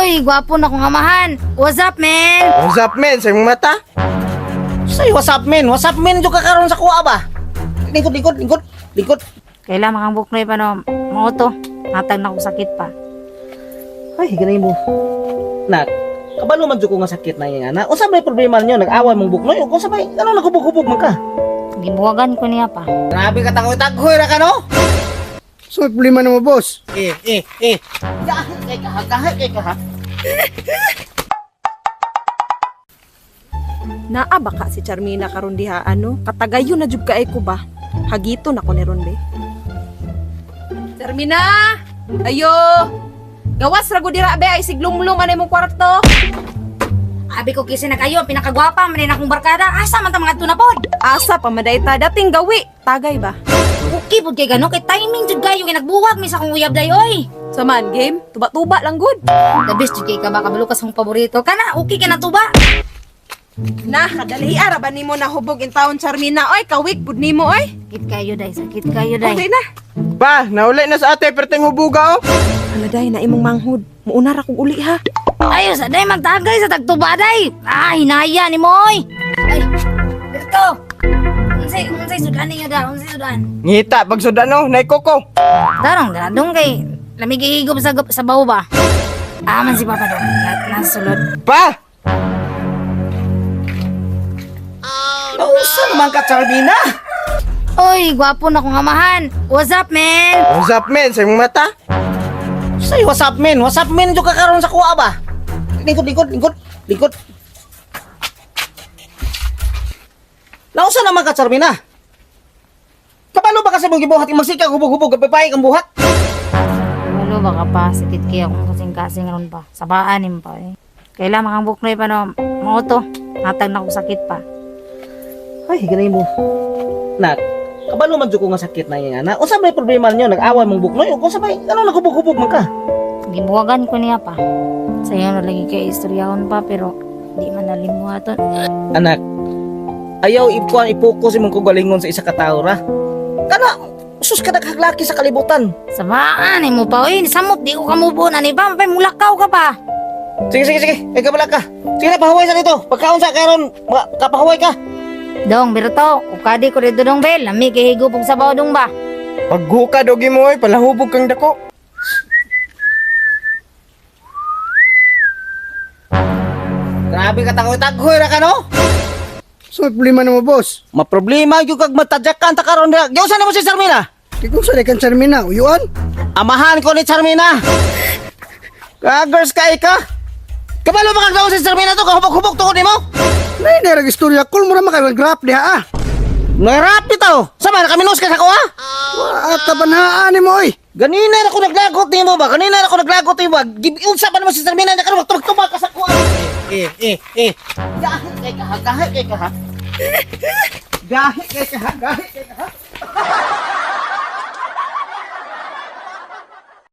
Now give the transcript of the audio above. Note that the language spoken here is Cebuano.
Oy, gwapo na kong amahan. What's up, man? What's up, men? Sa imong mata? Say, what's up, men? What's up, men? Diyo ka karon sa kuha ba? Lingkod, lingkod, lingkod, lingkod. Kailan makang buknoy pa no? Mao to. Natag na kong sakit pa. Ay, ganay mo. Nak, kabalo man jud ko nga sakit na yung ana. Unsa may problema ninyo? Nag-away mong buknoy? O unsa may, ano nagubog-hubog man ka? Gibuwagan ko niya pa. Grabe ka tagoy-tagoy ra ka, no? So, may problema na mo, boss. Eh, eh, eh. Gahi kay ka, ha? Gahi kay ka, ha? Naa baka si Charmina karon diha ano? Katagayo na jud kaay ko ba? Hagito na ko ni ron be. Charmina! Ayo! Gawas ra gud dira be ay siglumlum anay mong kwarto. Abi ko kasi na kayo, pinakagwapa man din akong barkada. Asa man ta mga adto na pod? Asa pa maday ta dating gawi. Tagay ba? Okay pod kay gano kay timing jud kayo kay nagbuwag mi sa akong uyab day oy. Sa man game, tuba-tuba lang gud. The best jud kay ka ba kabalo ka sa akong paborito. Kana okay ka na tuba. Na, kadali ara ba nimo nahubog in taon Charmina? Oy, kawig pud nimo oy. Sakit kayo day, sakit kayo day. Okay na. Pa, nauli na sa ate, perting hubuga, oh. Hala day na imong manghud. Muuna ra kog uli ha. Ayo sa day magtagay sa tagtuba day. Ah, hinaya ni mo oy. Ay, Berto. Unsay sudan ninyo da? Unsay sudan? Ngita, pagsudan, oh. Naikoko. Tarong dong kay lamig ihigop sa bawo ba? Aman si Papa dong. Nasulod. Pa! Nausa naman ka, Charmina? Oy, gwapo na kong amahan. What's up, man? What's up, men? Sa imong mata? Say, what's up, men? What's up, men? Diyo ka karon sa kuha ba? Lingkod, lingkod, lingkod, lingkod. Nausa naman ka, Charmina? Kabalo ba kasi mong gibuhat? Magsika, hubog-hubog, kapipayag ang buhat. Walo baka pa sakit kaya akong kasing-kasing ron pa. Sabaan nim pa eh. Kailan makang buknoy pa no? Mao to. Natag na kong sakit pa. Ay, ganay mo. Nak, kabalo man jud ko nga sakit na yung ana. Unsa may problema ninyo? Nag-away mong buknoy? O unsa may, ano nagubog-hubog man ka? Gibuwagan ko niya pa. Sayo na lagi kay istoryahon pa pero di man nalimuhaton. Anak, ayaw ikuan ipokus imong kagalingon sa isa ka tawo ra. Kana, sus ka naghaglaki sa kalibutan. Sabaan mo pa oy, samot di ko kamubo na ni pa, pay mulakaw ka pa. Sige, sige, sige. Ay, kabala ka. Sige na, pahuway sa dito. Pagkaon sa karon, kapahuway ka. Dong, Berto, ukadi ko dito dong bel, lami kay higop og sabaw dong ba. Paghuka, dogi mo, oy. Palahubog kang dako. Grabe ka tagoy-tagoy ra ka no. So, may problema na mo, boss. Maproblema gyud kag matadyakan ta karon diha. Giunsa nimo si Charmina? Di kung saan kan Charmina, uyuan. Amahan ko ni Charmina. Kagers ka ka. Kabalo ba kag si Charmina to kahubog-hubog tuod nimo? Nay, narag istorya kul mo na makag-rap diha, ah. Narap bitaw. Sama na kaminos ka sa kuha. Wa, kabanhaan ni mo, oy. Ganina na ko naglagot nimo ba? Ganina na ko naglagot nimo ba? Giunsa pa nimo si Charmina na karon magtubag-tubag ka sa kuha. Eh eh eh. Gahi kay ka ha, gahi kay ka ha. Gahi kay ka ha, gahi kay ka ha.